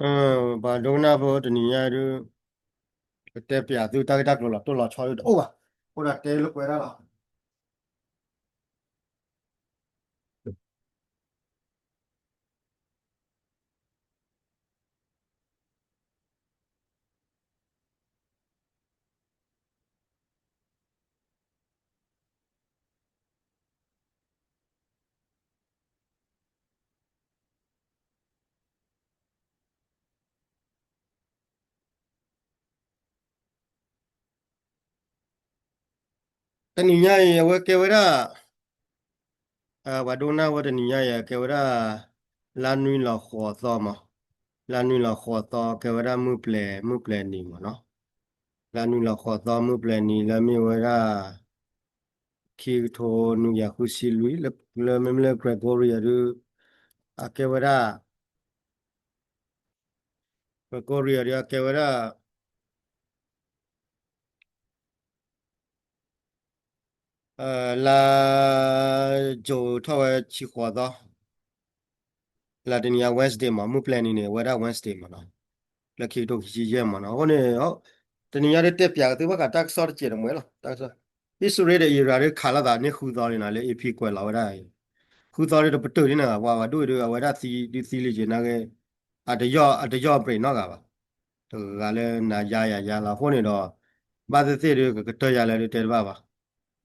ပှၤဒိကနၣ်ဖိတနံၤညါဒုး ကတဲပျးသုတၢ်ဂ့ၢ်တၢ်ကျိၤလီၤတိၢ်လီၤဆီဒုးတအိၣ်ဘၣ်, အိၣ်ဒီးတဲလိာ်ကွဲဒၣ်လီၤ. တနံၤညါအံၤ အဝဲကဲဝဲဒၣ် ပှၤဒိကနၣ်ဝဲတနံၤညါအံၤ ကဲဝဲဒၣ် လါနွံလီၤဃိးသီမး, လါနွံလီၤဃိးသီ ကဲဝဲဒၣ်မုၢ်ပျဲၤ မုၢ်ပျဲၤနံၤမးနီၤ, လါနွံလီၤဃိးသီ မုၢ်ပျဲၤနံၤ လၢမ့ၢ်ဝဲဒၣ် ခံကထိနွံကယၤဃုဆံလွံၢ် လၢမ့မ့ၢ်လၢ Gregorian ဒုး အကဲဝဲဒၣ် Gregorian ဒုး အကဲဝဲဒၣ် လါ June ထီၣ်ဝဲဆံဃိးသီ, လါတနံၤညါ Wednesday မး, မုၢ်ပျဲၤနံၤန့ၣ် အဝဲဒၣ် Wednesday မးနီၤ, လၢခံကထိခံဆံယဲၢ်မးနီၤ. အဃိန့ၣ် တနံၤညါဒုးတဲပျးကသုဘၣ်ဃးတၢ်ကစီၣ်တစဲးတမှဲလီၤ. တၢ်ကစီၣ် အံၣ်စရ့လးဒီးအံရၣ်ဒုးခးလိာ်သးန့ၢ်ဃုသီန့ၣ်နီၤ လၢ A P ကွဲးလီၤဝဲဒၣ်အံၤ, ဃုသီဒုးတပတုာ်ဒ်န့ၣ် ပှၤဘၣ်ဒိၣ်အံၤဒုး အဝဲဒၣ်သံဒုးသံလံက့ၤနာ်က့ အတယီၣ် အတယီၣ် break နီတဂၤဘၣ်, တဂၤလၢနၤယါယၤယါလီၤ. အဃိန့ၣ်ဒီး ဘၣ်သ့ၣ်သ့ၣ်ဒုး ကကတၢၢ်ယၤလၢဒုးတဲတဘၣ်ဘၣ်,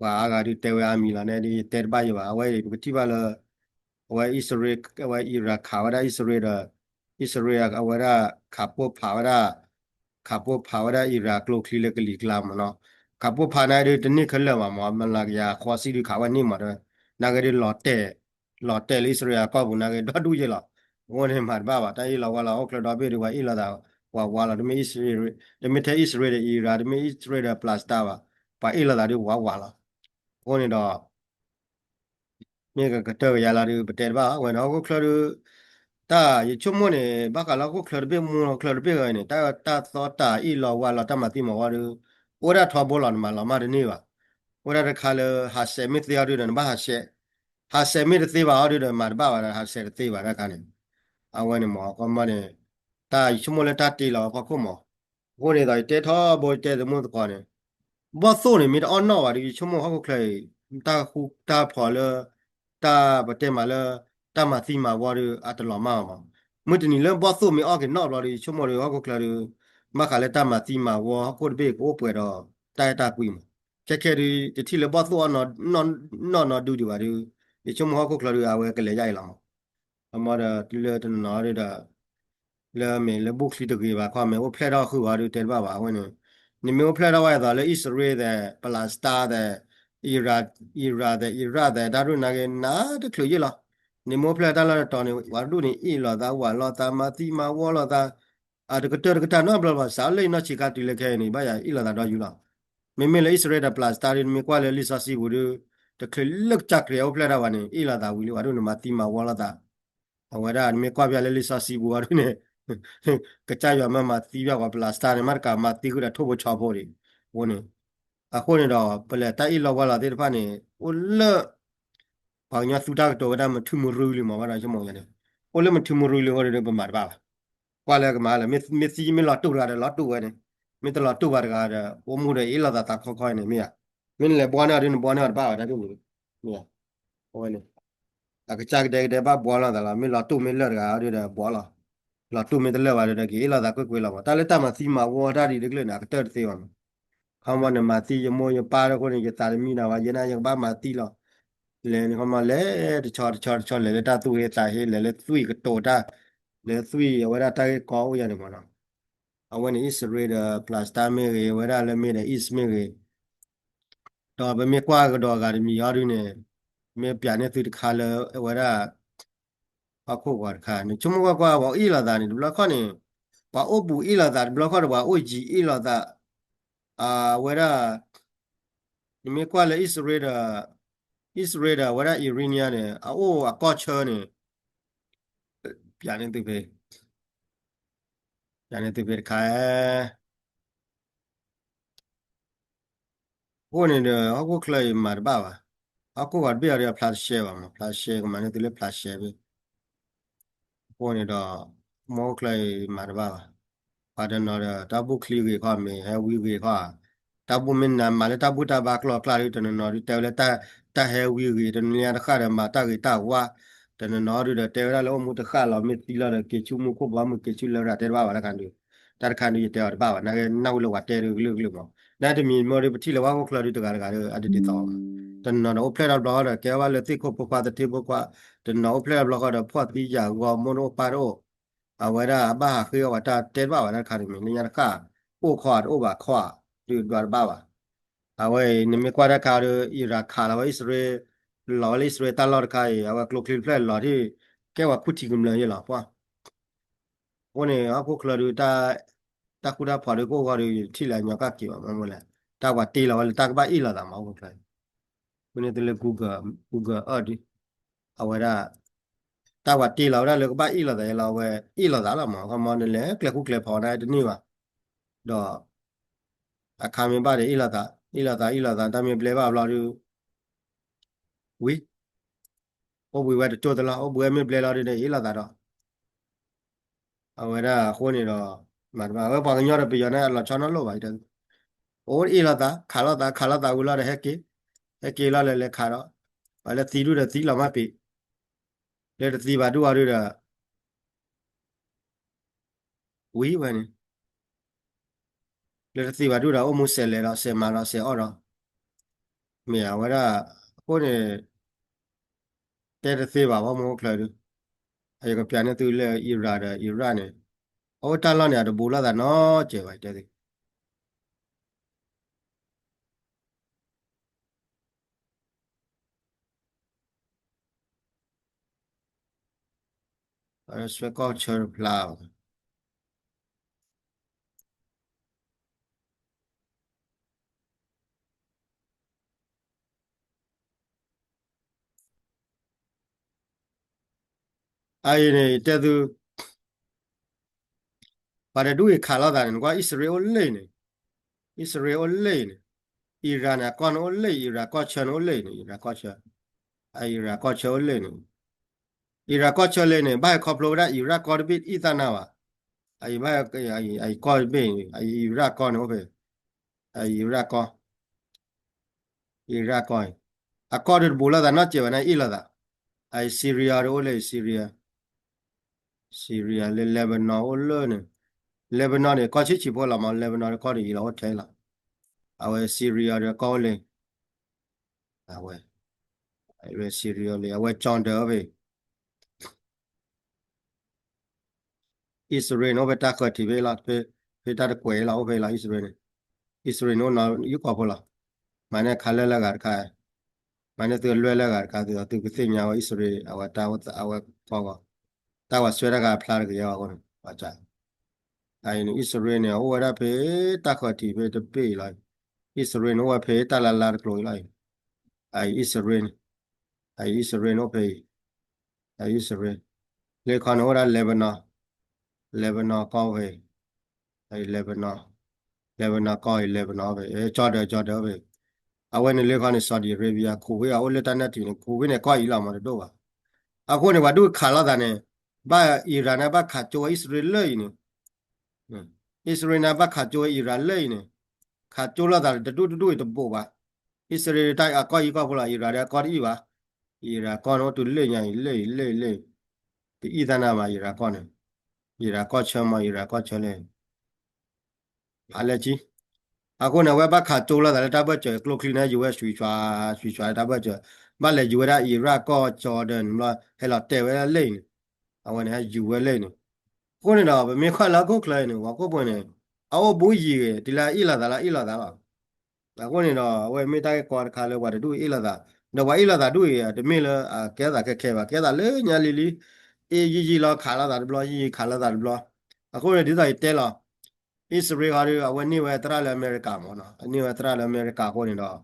ပှၤအါဂၤဒုးတဲဝဲအါမံၤလီၤန့ၣ်ဒုး ယတဲတဘၣ်ယဲဘၣ်. အဝဲအံၤ ပကထံၣ်ဘၣ်လၢ အဝဲအံၣ်စရ့လး အဝဲအံရၣ်ခးဝဲဒၣ်အံၣ်စရ့လးဒီး အံၣ်စရ့လးအဝဲဒၣ်ခးပိၢ်ဖးဝဲဒၣ် ခးပိၢ်ဖးဝဲဒၣ်အံရၣ်ကျိချံလၢကလံၤကျါမးနီၤ. ခးပိၢ်ဖးနာ်က့ဒုးတန့ၢ်ခဲလၢာ်ဘၣ်မး, မလၤကယၤဃိးဆံဒုးခးဝဲန့ၢ်မးဒီး နာ်က့ဒုးလီၤတဲာ် လီၤတဲာ်လၢအံၣ်စရ့လးအကီၢ်ပူၤနာ်က့ဒီဒူၣ်ယဲလီၤ. အဃိန့ၣ်မၤတဘၣ်ဘၣ် တၢ်အ့ၣ်လိာ်ဝါလိာ်ဟီၣ်ခိၣ်ချၢဒီဘ့ၣ်ဒုး ပှၤအ့ၣ်လိာ်သးဝးဝးလီၤ. တမ့ၢ်အံၣ်စရ့လး တမ့ၢ်ထဲအံၣ်စရ့လးဒီးအံရၣ် တမ့ၢ်အံၣ်စရ့လးဒီး Palestine ဘၣ်, ပှၤအ့ၣ်လိာ်သးဒုးဝးဝးလီၤ. အဃိန့ၣ်ဒီး မ့ၢ်ကကတၢၢ်ကယၤလီၤဒုး ပတဲတဘၣ်ဝဲန့ၣ် ဟီၣ်ခိၣ်ချၢဒုး တၢ်ယဆိကမိၣ်န့ၣ် ဘၣ်ဃးလၢဟီၣ်ခိၣ်ချၢတဘ့ၣ်မူဟီၣ်ခိၣ်ချၢတဘ့ၣ်ဂ့ၤန့ၣ် တၢ်သီတၢ်အ့ၣ်လိာ်ဝါလိာ်တၢ်မၤသံမၤဝီဒုး အိၣ်ဝဲဒၣ်ထီဘိလီၤ နမၤလီၤမၢ်တန့ၢ်ဘၣ်. အိၣ်ဝဲဒၣ်တခါလၢဟးဆှဲးမ့ၢ်သ့အီၤဒုးဒီး နဘၣ်ဟးဆှဲး, ဟးဆှဲးမ့ၢ်တသ့ဘၣ်အီၤဒုးဒီး မၤတဘၣ်ဘၣ်ဒီး ဟးဆှဲးတသ့ဘၣ်တၢ်ခါန့ၣ်. အဝဲန့ၣ်မ့ၢ်ကီမီန့ၣ် တၢ်ယဆိကမိၣ်လၢတၢ်တ့လီၤဖီခိၣ်မး. အဃိန့ၣ်ဒီး ယတဲထီဘိတဲသမူသကိးန့ၣ် ဘီၣ်သိၣ်န့ၣ် မ့ၢ်တအီၣ်နီၣ်ဘၣ်ဒီး ယဆိကမိၣ်ဟီၣ်ခိၣ်ချၢအံၤ တၢ်ဃူတၢ်ဖိးလၢ တၢ်ပတဲမးလၢ တၢ်မၤသံမၤဝီဒီး အတလီၤမၢ်ဘၣ်မး. မုၢ်တနံၤလၢဘီၣ်သိၣ်မ့ၢ်အီၣ်က့ၤနီၣ်ဘျီဒီး ယဆိကမိၣ်ဒီး ဟီၣ်ခိၣ်ချၢဒီး ဘၣ်ဃးလၢတၢ်မၤသံမၤဝီ ဟီၣ်ခိၣ်တဘ့ၣ်ကအိၣ်ပှဲၤဒီး တၢ်အဲၣ်တၢ်ကွံမး. ခဲခဲဒုး တထံၣ်လၢဘီၣ်သိၣ်အီၣ်နီၣ်နီၣ်ဒုးဒံးဘၣ်ဒီး ယဆိကမိၣ်ဟီၣ်ခိၣ်ချၢဒီး အဝဲကလဲၤယါအံၤလီၤမး. အမ့ၢ်ဒီးလၢတနီၤနီၤဒီး လၢမ့ၢ်လၢဘူၣ်ချံတဂ့ၤဘၣ်ခီ မ့ၢ်အိၣ်ဖျဲၣ်ထီၣ်ဃုာ်ဝဲဒီးတဲတဘၣ်ဘၣ်အဝဲန့ၣ်, နမ့ၢ်အိၣ်ဖျဲၣ်ထီၣ်ဝဲအသိးလၢ အံၣ်စရ့လးသဲး Palestine သဲး အံရၣ် အံရၣ်သဲး အံရၣ်သဲး တၢ်ဒိၣ်နာ်က့ နၤတချုးယ့ၣ်လီၤ. နမ့ၢ်အိၣ်ဖျဲၣ်တၢ်လီၢ်တတီၤန့ၣ် ပှၤဒိၣ်န့ၣ်အ့ၣ်လိာ်သးဝးလိာ်သးမၤသံမၤဝီလိာ်သး အတကတၢၢ်တကတၢၢ်နီတဘျီဘၣ် စးလၢယနီၢ်ဆံးခါတုၤလၢခဲအံၤန့ၣ် ဘၣ်ယၤအ့ၣ်လိာ်သးဒီးယုာ်လီၤ. မ့မ့ၢ်လၢအံၣ်စရ့လးဒီး Palestine ဒုး နမ့ၢ်ကွၢ်လၢလံာ်စီဆှံပူၤဒုး တချုးလၢကစၢ်ခရံာ်အိၣ်ဖျဲၣ်ထီၣ်ဘၣ်န့ၣ် အ့ၣ်လိာ်သးဝံၤလံ ပှၤဒိၣ်န့ၣ်မၤသံမၤဝီလိာ်သး အဝဲဒၣ်နမ့ၢ်ကွၢ်ပျးလၢလံာ်စီဆှံပူၤအီၤဒုးန့ၣ် ကစၢ်ယွၤမၤမၤသံပျးပှၤ Palestine န့ၣ် မ့ၢ်တကးမၤသံဃုာ်ဒီးထိၣ်ဖိဆီဖိဒံး အဃိန့ၣ်, အဃိန့ၣ်ဒီး ပလဲၤတၢ်အ့ၣ်လိာ်ဝါလိာ်သ့ၣ်တဖၣ်န့ၣ် အိၣ်လၢ ပှၤကညီသူတၢ်ကတိၤဝဲဒၣ်မထုမရူလံမ့ၢ်ဝဲဒၣ်ဆိကမိၣ်ယါန့ၣ်, အိၣ်လၢမထုမရူလံအဃိဒီးပမၤတဘၣ်ဘၣ်. ကွၢ်လၢကမၤလၢ မ့ၢ်သံမ့ၢ်လီၤတူာ်တဂၤဒီးလီၤတူာ်ဝဲန့ၣ်, မ့ၢ်တလီၤတူာ်ဘၣ်တဂၤဒီး အိၣ်မူဒီးအ့ၣ်လိာ်သးသးခီခီန့ၣ်မ့ၢ်ဧါ. မ့ၢ်နလဲၤဘှီန့ၢ်အီၤဒုးနဘှီန့ၢ်အီၤတဘၣ်ဘၣ်တၢ်ဒ်န့ၣ်, မ့ၢ်ဧါ. အဝဲန့ၣ် အကစၢ်ကဒဲကဒဲဘၣ်ဘှီလိာ်သးလီၤ မ့ၢ်လီၤတူာ်မ့ၢ်လၢာ်တဂၤအီၤဒုးဒီးဘှီလီၤ. လီၤတူာ်မ့ၢ်တလၢာ်ဘၣ်ဒီးက့ၤအ့ၣ်လိာ်သးကွ့ၢ်ကွ့ၢ်လီၤမး တၢ်လၢတၢ်မၤသံမၤဝီတၢ်ဒ်တကလုာ်န့ၣ် အကတၢၢ်တသ့ဘၣ်မး. ခီမီနမၤသံယမိၢ်ယပၢ်ဒီးအဃိန့ၣ် ယသးတမံနၤဘၣ် ယဲဒၣ်ယကဘၣ်မၤသံလီၤ. လဲၤန့ၣ်ခီမီ လဲၤတဆီတဆီတဆီ လဲၤလၢတၢ်သူၣ်ဟ့သးဟ့ လဲၤလၢသွံၣ်ကတိၤတၢ်, လဲၤသွံၣ်အဝဲဒၣ်တၢ်ဂ့ၢ်ကီအိၣ်ယါန့ၣ်မးနီၤ. အဝဲန့ၣ် အံၣ်စရ့လးဒီး Palestine မ့ၢ်ဂ့ၤ အဝဲဒၣ်လၢ Middle East မ့ၢ်ဂ့ၤ ဒီးပမ့ၢ်ကွၢ်ကဒီးအဂၤတမံၤအီၤဒုးန့ၣ်, မ့ၢ်ပျးန့ၢ်သုတခါလၢအဝဲဒၣ် ဟီၣ်ခိၣ်ဂီၤတခါန့ၣ် ဆိကမိၣ်ကွၢ်ကွၢ် ပှၤအ့ၣ်လိာ်သးန့ၣ် တဘျီခီန့ၣ် ပှၤအိၣ်ဘူးအ့ၣ်လိာ်သး တဘျီခီဒီးပှၤအိၣ်ယံၤအ့ၣ်လိာ်သး, အဝဲဒၣ် နမ့ၢ်ကွၢ်လၢအံၣ်စရ့လးဒီး အံၣ်စရ့လးဒီး အဝဲဒၣ် Iran န့ၣ် အအိၣ်အကီၢ်ဆၢန့ၣ် ပျးန့ၢ်သုဖဲ ပျးန့ၢ်သုဖဲတခါ အဃိန့ၣ်ဒီး ဟီၣ်ခိၣ်ချၢအံၤမၤတဘၣ်ဘၣ်. ဟီၣ်ခိၣ်ဂီၤတဘ့ၣ်အီၤဒီးအဖျါတရှဲဘၣ်မး ဖျါရှဲကမၤန့ၢ်သုလၢဖျါရှဲဘၣ်. အဃိန့ၣ်ဒီး မ့ၢ်အိၣ်ချၢအံၤမၤတဘၣ်ဘၣ်. ပှၤတနီၤဒီး တၢ်ဘူၣ်ချံဂ့ၤခီ မ့ၢ်ဟဲဝံဂ့ၤခီဧါ. တၢ်ဘူၣ်မ့ၢ်နၤမၤလၢတၢ်ဘူၣ်တၢ်ဘါကျိၤအကျါဒီး တနီၤနီၤဒုးတဲဝဲလၢ တၢ်ဟဲဝံဂ့ၤ တနံၤညါတဃၣ်ဒီး မၤတၢ်ဂ့ၤတၢ်ဝါ, တနီၤနီၤဒုးဒီး တဲဝဲဒၣ်လၢအိၣ်မူတဃၣ်လီၤ မ့ၢ်သံလီၤဒီး က့ၤဆူမူခိၣ်ဘီမုၢ် က့ၤဆူလရာ် တဲတဘၣ်ဘၣ်တခါဒုး. တၢ်တခါဒုးယတဲအီၤတဘၣ်ဘၣ် နကနၢ်ဟူလၢပှၤတဲဒုးကလုာ်ကလုာ်မး. နတမံၤမ့ၢ်ဒီး ပထံၣ်လၢပှၤဟီၣ်ခိၣ်ချၢဒုးတဂၤတဂၤဒီး အဒ်သိး တနီၤနီၤအိၣ်ဖျဲၣ်ထီၣ်တဘျီဃီဒီး ကဲဘၣ်လၢသ့ၣ်ခိၣ်ဖိခွါသထ့ဖိခွါ, တနီၤအိၣ်ဖျဲၣ်ထီၣ်တဘျီဃီဒီး ဖှီၣ်သံယာ်ဂီၤ မိၢ်တအိၣ်ပၢ်တအိၣ်, အဝဲဒၣ်အဘၣ်ဟးဃ့အီၣ်ပှၤတၢ်တဲတဘၣ်ဘၣ်တၢ်တခါန့ၣ် မ့ၢ်လၢညါတဃၣ် အိၣ်ခီတအိၣ်ဘၣ်ခီ ဒုးဒွးတဘၣ်ဘၣ်. အဝဲအံၤ နမ့ၢ်ကွၢ်တၢ်ခါဒီး အံရၣ်ခးလီၤဝဲအံၣ်စရ့လး, လီၤဝဲလၢအံၣ်စရ့လးတၢ်လီၢ်တခါအံၤ အဝဲကျိချံတဖျၢၣ်လီၤထံၣ် ကဲပှၤခူၣ်ထံးကမျၢၢ်ယဲလီၤ. ပှၤ အဃိန့ၣ် ဟီၣ်ခိၣ်ချၢဒုး တၢ်ဃူတၢ်ဖိးဒုးကအိၣ်ဂီၢ်ဒီး ယထံၣ်လၢအညီကၣ်က့ၤဘၣ်မ့ၢ်မ့ၢ်လဲၣ်. တၢ်ပှၤတ့လီၤဝဲလၢတၢ်ကဘၣ်အ့ၣ်လိာ်သးမး ဟီၣ်ခိၣ်ချၢ ဖဲန့ၣ်သုလၢ Google Earth ဒုး အဝဲဒၣ် တၢ်ပှၤတ့လီၤဝဲဒၣ်လၢကဘၣ်အ့ၣ်လိာ်သးယဲလီၤ အဝဲအ့ၣ်လိာ်သးလီၤမး ခီမီနလဲၤကျဲဃူကျဲဖိးနတန့ၢ်ဘၣ်. ဒီး အခါမ့ၢ်ဘၣ်ဒီးအ့ၣ်လိာ်သး အ့ၣ်လိာ်သးအ့ၣ်လိာ်သး တၢ်မ့ၢ်ဘျဲဘၣ်ဘျီဒုး ဝံၤ အိၣ်ဘှံးဝဲတကၠိတလီၢ် အိၣ်ဘှံးဝဲမ့ၢ်ဘျဲလီၤဒုးဒီးအ့ၣ်လိာ်သးဒီး အဝဲဒၣ်အဃိန့ၣ်ဒီး မၤတဘၣ် အဝဲပှၤကညီဒီးပယီၤန့ၣ် အလီၤဆီနီၢ်လိၣ်ဘၣ် အိၣ်အ့ၣ်လိာ်သး ခးလိာ်သး ခးလိာ်သးဝံၤလီၤဒီးဟဲက့ၤ ဟဲက့ၤလီၤလၢလဲၤခးဒီး ပှၤလၢသံဒုးဒီးသံလီၤမၢ်ပ့ၤ လၢတသံဘၣ်ဒုးအီၤဒုးဒီး ဝံၤဝဲန့ၣ် လၢတသံဘၣ်ဒုးဒီး အိၣ်မူစဲးလဲၤဒီး စဲးမၤဒီး စဲးအီၣ်ဒီး မ့ၢ်အဝဲဒၣ် အဃိန့ၣ် တဲတသ့ဘၣ် ပှၤမူခိၣ်ချၢဒုး အယကပျးန့ၢ်သုလၢ Iran ဒီး Iraq န့ၣ် အအိၣ်တၢ်လီၢ်န့ၣ် အတဘူးလိာ်သးနီတစဲးဘၣ် တဲသ့ ဆွဲကီၢ်ဆၢတဖျါဘၣ် အအံၤန့ၣ် တဲသု ပှၤတဒူၣ်အံၤခးလိာ်သးန့ၣ် နကွၢ်အံၣ်စရ့လးအိၣ်လၢအံၤန့ၣ် အံၣ်စရ့လးအိၣ်လၢအံၤန့ၣ် Iran န့ၣ် အကီၢ်န့ၣ်အိၣ်လၢအံၤ Iran ကီၢ်ဆၢန့ၣ်အိၣ်လၢအံၤန့ၣ် Iran ကီၢ်ဆၢ အ Iran ကီၢ်ဆၢအိၣ်လၢအံၤန့ၣ် Iran ကီၢ်ဆၢလၢအံၤန့ၣ် ဘၣ်ဟဲခီဖျိဝဲဒၣ် Iraq ကီၢ်တဘ့ၣ်အံၣ်သၣ်နၢ်ဘၣ် အဘၣ် အကီၢ်တဘ့ၣ် Iraq ကီၢ်န့ၣ်အိၣ်ဖဲ Iraq ကီၢ် Iraq ကီၢ် အကီၢ်ဒုးတဘူးလိာ်သးနီတစဲးဘၣ်န့ၣ် အ့ၣ်လိာ်သး အံၤ Syria ဒုးအိၣ်လၢ Syria Syria လၢ Lebanon အိၣ်လၢန့ၣ် Lebanon န့ၣ် ကီၢ်ဆံးဆံးဖိလီၤမး Lebanon ဒုးကီၢ်ဒုးယံၤလီၤအိၣ်ထဲလီၤ အဝဲ Syria ဒုးကီၢ်အိၣ်လၢ အဝဲ Syria လၢ အဝဲ Jordan အိၣ်ဖဲ အံၣ်စရ့လးန့ၣ် အိၣ်ဖဲတၢ်ဃၢၤထံးဖဲလီၤ ဖဲတၢ်တကွဲးလီၤ အိၣ်ဖဲလီၤ အံၣ်စရ့လးန့ၣ် အံၣ်စရ့လးန့ၣ် အိၣ်နီၢ်ယုၢ်ကီၢ်ဖိလီၤ မၤန့ၢ်ခးလၢလၢဂၤတခါ မၤန့ၢ်သုလၢလၢဂၤတခါ သုသုကသ့ၣ်ညါဝဲ အံၣ်စရ့လး အဝဲတၢ်အဝဲကီၢ်ဂီၢ် တၢ်ဝဲဆွဲတၢ်ဂၤဖျါတကယၤအဃိန့ၣ် အံၤန့ၣ် အံၣ်စရ့လးန့ၣ် အိၣ်ဝဲဒၣ်ဖဲတၢ်ဃၢၤထံးဖဲတဘ့ၣ်အံၤလီၤ အံၣ်စရ့လးန့ၣ် အိၣ်ဝဲဖဲတၢ်လါလါတကျိၤအံၤလီၤ အံၣ်စရ့လးန့ၣ် အံၣ်စရ့လးန့ၣ် အိၣ်ဖဲအံၤ အံၣ်စရ့လး လၢခီန့ၣ် အိၣ်ဝဲဒၣ် Lebanon Lebanon ကီၢ်ဖဲ Lebanon Lebanon ကီၢ်အံၤ Lebanon ဖဲ Jordan Jordan ဖဲ အဝဲန့ၣ်လၢခီန့ၣ် Saudi Arabia Kuwait အအိၣ်လၢတၢ်နၢ်ထံးန့ၣ် Kuwait န့ၣ် ကီၢ်အံၤလီၤမးတဒိၣ်ဘၣ် အဃိန့ၣ် ပှၤဒုးခးလိာ်သးန့ၣ် ဘၣ် Iran န့ၣ် ဘၣ်ခးကၠိဝဲအံၣ်စရ့လးလၢအံၤန့ၣ် အံၣ်စရ့လးန့ၣ် ဘၣ်ခးကၠိဝဲ Iran လၢအံၤန့ၣ် ခးကၠိလိာ်သးတဒူၣ်တဒူၣ်အံၤတဘူးဘၣ် အံၣ်စရ့လးတၢ်အကီၢ်အံၤကီၢ်ဖိလီၤ Iran ဒီးအကီၢ်တအံၣ်ဘၣ် Iran ကီၢ်န့ၣ် အိၣ်တုၤလၢညါအံၤ လၢအံၤ လၢအံၤ လၢအံၤ တအံၣ်သၣ်နၢ်မး Iran ကီၢ်န့ၣ် Iran ကီၢ်ဆၢမး Iran ကီၢ်ဆၢလၢ ဖးလဲၢ်ဆံ အဃိန့ၣ် အဝဲဘၣ်ခးကၠိလိာ်သးလၢတၢ်ဘၢၣ်စၢၤ ကျိချံန့ၣ် ယူၤဝဲ ရွှေရွှေ ရွှေရွှေ လၢတၢ်ဘၢၣ်စၢၤ ဘၣ်လဲၤယူၤဝဲဒၣ် Iraq ကီၢ် Jordan န့ၣ်ဘျီ ဟဲလီၤတဲာ်ဝဲဒၣ်လၢအံၤန့ၣ် အဝဲန့ၣ်ဟဲယူၤဝဲလၢအံၤန့ၣ် အဃိန့ၣ်ဒီး ပမ့ၢ်ကွၢ်လၢဟီၣ်ခိၣ်ချၢအံၤန့ၣ် ပှၤဟီၣ်ခိၣ်ဖိန့ၣ် အအိၣ်ဘူးယံၤဂ့ၤ တုၤလၢအအ့ၣ်လိာ်သးလၢ အအ့ၣ်လိာ်သးလီၤ အဃိန့ၣ်ဒီး အဝဲမ့ၢ်တၢ်ဂ့ၢ်ကီတခါလၢပှၤတဒူၣ်အ့ၣ်လိာ်သး ဒီးပှၤအ့ၣ်လိာ်သးဒူၣ်အံၤ တမ့ၢ်လၢအကဲသးခဲခဲဘၣ် ကဲသးလၢညါလံၤလံၤ အ့ၣ်ယံာ်ယံာ်လီၤ ခးလိာ်သးတဘျီ ယံာ်ယံာ်ခးလိာ်သးတဘျီ အဃိန့ၣ် ဒ်သိးယတဲလီၤ အံၣ်စရ့လးဟီဒုး အဝဲန့ၢ်ဝဲသရၣ်လၢအမဲရကၤမးနီၤ အန့ၢ်ဝဲသရၣ်လၢအမဲရကၤအဃိန့ၣ်ဒီး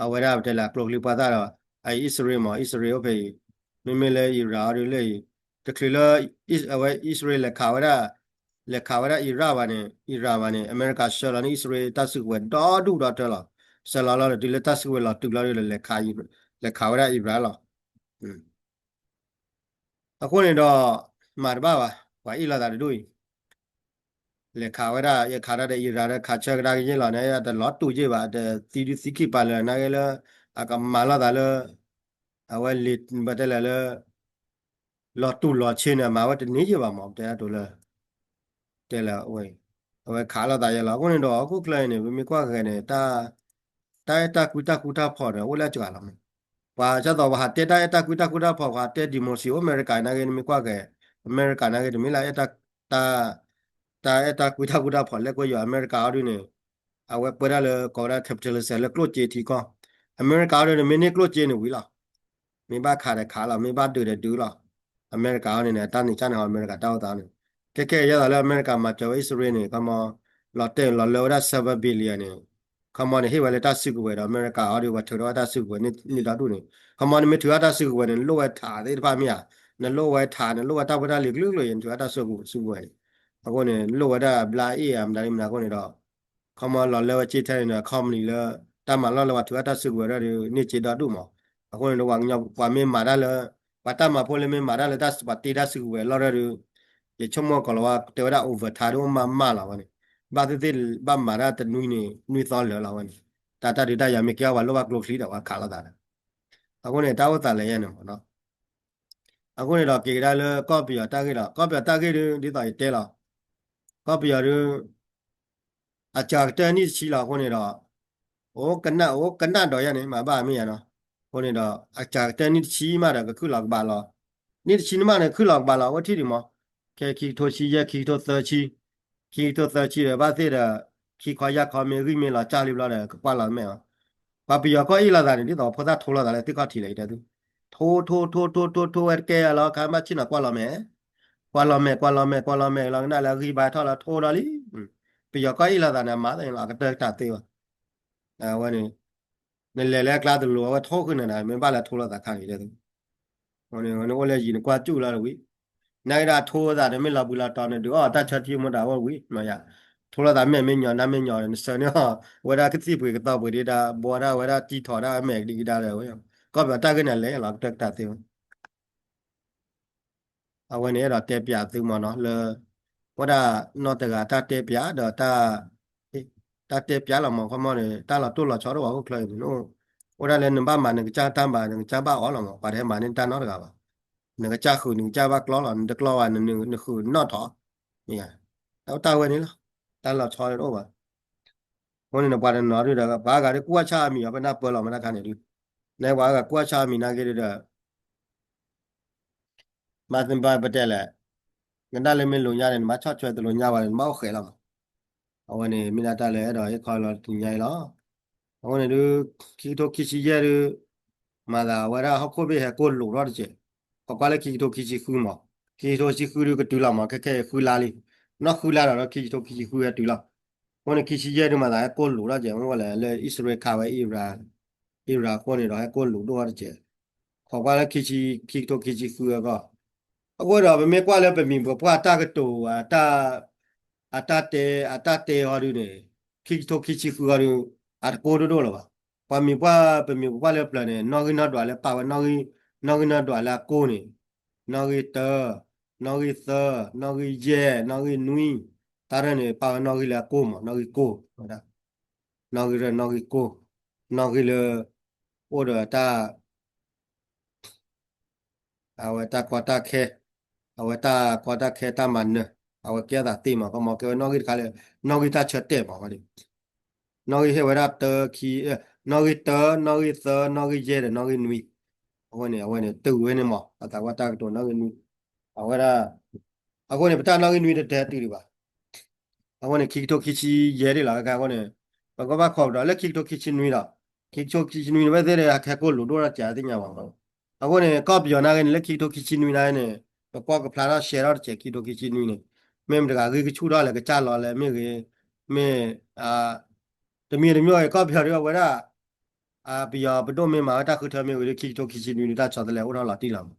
အဝဲဒၣ်ပတဲလၢအကျိချံပှၢ်သၣ်ဒီး အအံၣ်စရ့လးမး အံၣ်စရ့လးအိၣ်ဖဲအံၤ မ့မ့ၢ်လၢ Iran ဟီဒုးလၢအံၤ တချုးလၢ အဝဲအံၣ်စရ့လးလဲၤခးဝဲဒၣ် လဲၤခးဝဲဒၣ် Iraq ဘၣ်န့ၣ် Iran ဘၣ်န့ၣ် အမဲရကၤဆှၢလီၤန့ၢ်အံၣ်စရ့လးတၢ်စုကဝဲၤဒီဒူၣ်ဒီထၢလီၤ ဆှၢလီၤလီၤဒီးတုၤလၢတၢ်စုကဝဲၤလီၤတုၤလီၤဒုးဒီး လဲၤခးဝဲဒၣ် Iraq လီၤ အဃိန့ၣ်ဒီး မၤတဘၣ်ဘၣ်, ပှၤအ့ၣ်လိာ်သးတဒူၣ်အံၤ လဲၤခးဝဲဒၣ် ယခးတၢ်ဒီး Iran ဒီး ခးဆၢကဒါကယ့ၢ်လီၤန့ၣ် တလီၤတူာ်ယ့ၢ်ဘၣ်, တသံဒုသံခံပာ်လၢာ်နာ်က့လၢ အကမၤလိာ်သးလၢ အဝဲလံာ်ပတဲလဲၣ်လၢ လီၤတူာ်လီၤဆ့န့ၣ် မၤဝဲတန့ၢ်ယ့ၢ်ဘၣ်မး ပတဲဒၣ်တိၤလၢ တဲလၢ အဝဲခးလိာ်သးယဲလီၤ. အဃိန့ၣ်ဒီး ဟီၣ်ခိၣ်ချၢအံၤန့ၣ် ပမ့ၢ်ကွၢ်ဂဲၤန့ၣ် တၢ်အဲၣ်တၢ်ကွံတၢ်ဃူတၢ်ဖိးန့ၣ် အိၣ်လၢအစှၤလီၤမး. ပှၤကသိးပှၤဟးတဲတၢ်အဲၣ်တၢ်ကွံတၢ်ဃူတၢ်ဖိး ပှၤတဲ democracy အိၣ်အမဲရကၤနာ်က့ နမ့ၢ်ကွၢ်ဂဲၤ အမဲရကၤနာ်က့ တမ့ၢ်လၢ တၢ်အဲၣ်တၢ်ကွံတၢ်ဃူတၢ်ဖိးလဲၤကွၢ်ယွၤ အမဲရကၤအီၤဒုန့ၣ် အဝဲပၢတၢ်လၢကိးဝဲဒၣ် capitalism လၢကျိၣ်စ့ထံကီၢ်, အမဲရကၤအီၤဒုန့ၣ် မ့ၢ်န့ၢ်ကျိၣ်စ့န့ၣ်ဝံၤလီၤ. မ့ၢ်ဘၣ်ခးဒီးခးလီၤ, မ့ၢ်ဘၣ်ဒုးဒီးဒုးလီၤ. အမဲရကၤအီၤန့ၣ်န့ၣ် တၢ်န့ၣ်ကၢ်န့ၣ် အမဲရကၤတၢ်အိၣ်သးန့ၣ် ခဲခဲအံၤယဲသိးလၢအမဲရကၤမၤစၢၤဝဲအံၣ်စရ့လးန့ၣ် ခီမီ လီၤတဲာ်လီၤလၢဝဲဒၣ် seven billion န့ၣ် ခီမီန့ၣ်ဟ့ၣ်ဝဲလၢတၢ်စုကဝဲၤဒီး အမဲရကၤအီၤဒု ပှၤထုးထီၣ်ဝဲတၢ်စုကဝဲၤန့ၣ်ဒီဒူၣ်န့ၣ် ခီမီန့ၣ်မ့ၢ်ထုးထီၣ်တၢ်စုကဝဲၤန့ၣ် နလိၣ်ဝဲထးသ့ၣ်တဖၣ်မ့ၢ်ဧါ, နလိၣ်ဝဲထး နလိၣ်ဝဲတၢ်ဖိတၢ်လံၤကလုာ်ကလုာ် ယနထုးထီၣ်တၢ်စုကဝဲၤန့ၣ် အဃိန့ၣ် လိၣ်ဝဲဒၣ်ဘျါအ့ၣ်အမတၤဒ်မတၤအဃိန့ၣ်ဒီး ခီမီလီၤလၢဝဲက့ထဲန့ၣ်ဒီး company လၢ တၢ်မၤလီၢ်လၢပှၤထုးထီၣ်တၢ်စုကဝဲၤဒၣ်ဒု န့ၢ်စ့ဒီဒူၣ်မး. အဃိန့ၣ်ဒီး ပှၤကညီပှၤမ့ၢ်မၤတၢ်လၢ ပှၤတၢ်မၤဖိလၢမ့ၢ်မၤတၢ်လၢတၢ်ပှၤတ့တၢ်စုကဝဲၤလီၢ်ဒၣ်ဒု ယဆိကမိၣ်ကီးလီၤဝဲ တဲဝဲဒၣ် overtime ဒုအိၣ်မးမးလီၤဝဲန့ၣ် ဘၣ်သ့ၣ်သ့ၣ်ဘၣ်မၤတၢ်တနွံန့ၣ် နွံသီလၢာ်လီၤဝဲန့ၣ် တၢ်တၢ်ဒုးတၢ်ယၤမ့ၢ်ကဲအီၤ ပှၤလိၣ်ဘၣ်ကျိချံဒီးပှၤခးလိာ်သးဒီး အဃိန့ၣ် တၢ်အိၣ်သးလၢယဲန့ၣ်မးနီၤ. အဃိန့ၣ်ဒီးက့ၤကဒါလၢကီၢ်ပယီၤတၢ်ဂ့ၢ်ဒု ဒ်သိးယတဲလီၤ. ကီၢ်ပယီၤဒု အစှၤကတၢၢ်နံၣ်တဆံလီၤအဃိန့ၣ်ဒီး အိၣ်ကနၣ်အိၣ်ကနၣ်ဒီးယဲန့ၣ် မၤဘၣ်မ့ၢ်ယဲနီၤ. အဃိန့ၣ်ဒီး အစှၤကတၢၢ်နံၣ်တဆံမးဒီးကခုၣ်လီၤကဘၣ်လီၤ. နံၣ်တဆံနမးန့ၣ် ခုၣ်လီၤကဘၣ်လီၤ အဝဲထံၣ်ဒံးမး. ခဲခံကထိဆံယဲၢ် ခံကထိသၢဆံ ခံကထိသၢဆံဒီး ဘၣ်သ့ၣ်ဒီး ခံခီယၢ်ခီမ့ၢ်ဂံၢ်မ့ၢ်လီၤစၢ်လံဘျီဒီး ကကွၢ်လီၤမဲာ်အီၤ. ပှၤပယီၤကီၢ်အ့ၣ်လိာ်သးန့ၣ် ဒ်သိးဖိသၣ်ထိလိာ်သးလၢသ့ၣ်ခီၣ်ထံးလီၤ ယတဲသု ထိထိထိထိထိထိဝဲတကဲလီၤ ခါဘၣ်ဆ့ၣ်နီၤကွၢ်လီၤမဲာ် ကွၢ်လီၤမဲာ် ကွၢ်လီၤမဲာ် ကွၢ်လီၤမဲာ်လီၤ ကနၣ်လၢအဂံၢ်ဘါထီၣ်လီၤ ထိဒီးလံ. ပယီၤကီၢ်အ့ၣ်လိာ်သးန့ၣ် အမၤသ့ၣ်လီၤ အကတၢၢ်တၢ်သ့ဘၣ်. အဝဲန့ၣ် နလဲၤလၢအကျါတလိၤ အဝဲထိဃုာ်န့ၣ်ဒီး မ့ၢ်ဘၣ်လၢထိလိာ်သးခါန့ၣ် တဲသု နအိၣ်လၢယံၤနကွၢ်စူၣ်လီၤတဝံၤ နာ်က့ဒီးအထိသးန့ၣ် မ့ၢ်လီၤဘှံးလီၤတီၤန့ၣ် ဒုးအီၣ်တၢ်ဆၢထံမူတၢ်အိၣ်ဝံၤ မ့ၢ်ယါ ထိလိာ်သးမဲာ်မ့ၢ်ညီနါမ့ၢ်ညီဒီး နဆၢန့ၢ်အီၤ ဝဲဒၣ်ကသံၣ်ပှ့ၤကသီပှ့ၤဒ်တၢ်ဘီတၢ်ဝဲဒၣ်တံထီၣ်ဒၣ်အမဲာ်ကဒံကဒါဒီးဝဲ ကီၢ်ပယီၤတၢ်ဂ့ၢ်န့ၣ် လဲၤလီၤကတၢၢ်ကတၢ်သ့ဝဲ အဝဲန့ၣ်အဲၣ်ဒိးတဲပျးသုမ့ၢ်နီၤလၢ ဝဲဒၣ်နီၢ်တဂၤတၢ်တဲပျးဒီး တၢ်တဲပျးလီၤမ့ၢ်ခီမီန့ၣ် တၢ်လီၤတိၢ်လီၤဆီတအိၣ်ဘၣ်ဟီၣ်ခိၣ်ချၢအံၤန့ၣ် အိၣ်ဒၣ်လၢနဘၣ်မၤနကစၢ်တၢ်ဘၣ် နကစၢ်ဘၣ်အီၤလီၤမ့ၢ် ပှၤတဟဲမၤန့ၢ်တၢ်နီတဂၤဘၣ်. နကစၢ်ဃုာ်နကစၢ်ဘၣ်ကျီလီၤ နတကျီဘၣ် နဃုာ်နီၣ်ထီၣ် မ့ၢ်ယါ တၢ်အိၣ်တၢ်ဝဲန့ၣ်လီၤ. တၢ်လီၤဆီတအိၣ်ဘၣ်. အဃိန့ၣ် ပှၤတနီၤဒုဒီး ပှၤအါဂၤဒုးကူၣ်အီၣ်ဆၣ်အမံၤအီၤ ပနၢ်ပၢၢ်လီၤမ့ၢ်တၢ်ခါန့ၣ်ဒုး နပှၤအါဂၤကူၣ်အီၣ်ဆၣ်အမံၤနာ်က့ဒုဒီး မၤသ့ၣ်ပတဲလဲၣ် ကနၣ်လၢမ့ၢ်လိာ်ညါန့ၣ် နဘၣ်ဆီၣ်ထွဲတလိာ်ညါဘၣ်န့ၣ် နဘၣ်အိၣ်ဃဲးလီၤမး. အဝဲန့ၣ် မ့ၢ်ဒၣ်တၢ်လၢအဲၣ်ဒိးဟ့ၣ်ခီလီၤတနံၤညါအံၤလီၤ. အဃိန့ၣ်ဒုး ခံကထိခံဆံယဲၢ်ဒုး မၤသးဝဲဒၣ်ဟီၣ်ခိၣ်ဘ့ၣ်ဟဲကိၢ်လိာ်ထီၣ်တစဲး, ကွၢ်ကွၢ်လၢခံကထိခံဆံဃုမး, ခံကထိခံဆံဃုဒုးကတုၤလီၤမး ခဲခဲအံၤဃုလါလံ, နီၢ်ဃုလါဒီး ဒီးခံကထိခံဆံဃုဟဲတုၤလီၤ. အဃိန့ၣ် ခံဆံယဲၢ်ဒုးမၤသးဟဲကိၢ်လိာ်ထီၣ်တစဲး မ့ၢ်ဝဲလဲၣ် လၢအံၣ်စရ့လးခးဝဲ Iran အဃိန့ၣ်ဒီး ဟဲကိၢ်လိာ်ဒိၣ်ထီၣ်တစဲး, ကွၢ်ကွၢ်လၢခံဆံ ခံကထိခံဆံဃုအဂီၢ်, အဃိဒီးပမ့ၢ်ကွၢ်လၢပမံၤပပှၢ်တၢ်ကတိၤ အတၢ်တဲ အတၢ်တဲဟီဒုးန့ၣ် ခံကထိခံဆံဃုဟီဒုး အတကိၢ်ဒိၣ်ဒိၣ်လၢၤဘၣ်. ပှၤမံၤပှၢ်ပမံၤပပှၢ်လၢပျၢၤန့ၣ် နီၣ်ဂံၢ်နီၣ်ဒွးလၢပာ်ဝဲ နီၣ်ဂံၢ်နီၣ်ဒွးလၢအကိၢ်န့ၣ်, နီၣ်ဂံၢ်တၢ, နီၣ်ဂံၢ်သၢ, နီၣ်ဂံၢ်ယဲၢ်, နီၣ်ဂံၢ်နွံ, တၢ်ရဲၣ်န့ၣ် ပာ်ဝဲနီၣ်ဂံၢ်လၢအကိၢ်မး နီၣ်ဂံၢ်ကိၢ်, နီၣ်ဂံၢ်ရဲၣ် နီၣ်ဂံၢ်ကိၢ်, နီၣ်ဂံၢ်လၢ အိၣ်ဒီးတၢ် အဝဲတၢ်ကီတၢ်ခဲ, အဝဲတၢ်ကီတၢ်ခဲတၢ်မၤနၢၤ, အဝဲကဲအသးသ့မး ပမ့ၢ်ကဲဝဲနီၣ်ဂံၢ်တခါလၢ နီၣ်ဂံၢ်တၢ်ဆၢတဲာ်မးဝဲဒၣ်, နီၣ်ဂံၢ်ဟ့ၣ်ဝဲဒၣ်တၢ ခံ, နီၣ်ဂံၢ်တၢ နီၣ်ဂံၢ်သၢ နီၣ်ဂံၢ်ယဲၢ်ဒီးနီၣ်ဂံၢ်နွံ, အဝဲန့ၣ် အဝဲန့ၣ် တုၤဝဲန့ၣ်မး အသးဝဲတၢ်ကတိၤနီၣ်ဂံၢ်နွံ, အဝဲဒၣ်, အဃိန့ၣ် ပတၢ်နီၣ်ဂံၢ်နွံတတဲတုၤဒံးဘၣ် အဃိန့ၣ် ခံကထိခံဆံယဲၢ်ဒံးလီၤ ခဲအံၤအဃိန့ၣ်, ပကဘၣ်ခိးကဒီးလၢခံကထိခံဆံနွံဒီး, ခံကထိခံဆံနွံန့ၣ် ဘၣ်သ့ၣ်ဒီး ဟဲကဲကိၢ်လိာ်ဒိၣ်ထီၣ်စဲးသ့ၣ်ညါဘၣ်. အဃိန့ၣ် ကီၢ်ပယီၤနာ်က့န့ၣ် လၢခံကထိခံဆံနွံနာ်က့န့ၣ် ပကွၢ်ကဖျါထီၣ်ရှဲထီၣ်တစဲး ခံကထိခံဆံနွံန့ၣ်, မ့ၢ်မတၤတဂၤဂံၢ်ကဆူၣ်ထီၣ်လဲၣ် ကစၢ်လီၤလဲၣ်မ့ၢ်ဂ့ၤ, မ့ၢ်, တမံၤတမံၤအံၤ ကီၢ်ပယီၤဒုးအဝဲဒၣ် ပယီၤပဒိၣ်မ့ၢ်မၤဝဲတၢ်ဃုထၢမ့ၢ်ဂ့ၤဒီး ခံကထိခံဆံနွံဒုး တၢ်ဆီတလဲအိၣ်ထီၣ်လီၤတံၢ်လီၤမး.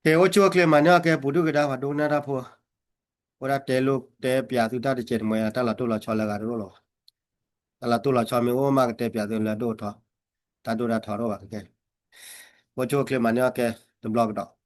ကဲ အိၣ်ဆူၣ်အိၣ်ချ့မၤန့ၢ်အီၣ်ကဲ ပူၤဒုၣ်ကဒါပှၤဒိကနၣ်တၢ်ဖိ, အိၣ်ဒၣ်တဲလိာ်တဲပျးသုတၢ်တစဲးတမှဲ တၢ်လီၤတိၢ်လီၤဆီလၢဂၤတအိၣ်လီၤဘၣ်. တၢ်လီၤတိၢ်လီၤဆီမ့ၢ်အိၣ်မးကတဲပျးသုလၢဒိၣ်ထီၣ်, တၢ်ဒိၣ်တၢ်ထီတအိၣ်ဘၣ်ကဲ, အိၣ်ဆူၣ်အိၣ်ချ့မၤန့ၢ်အီၣ်ကဲ တဘျီကဒီး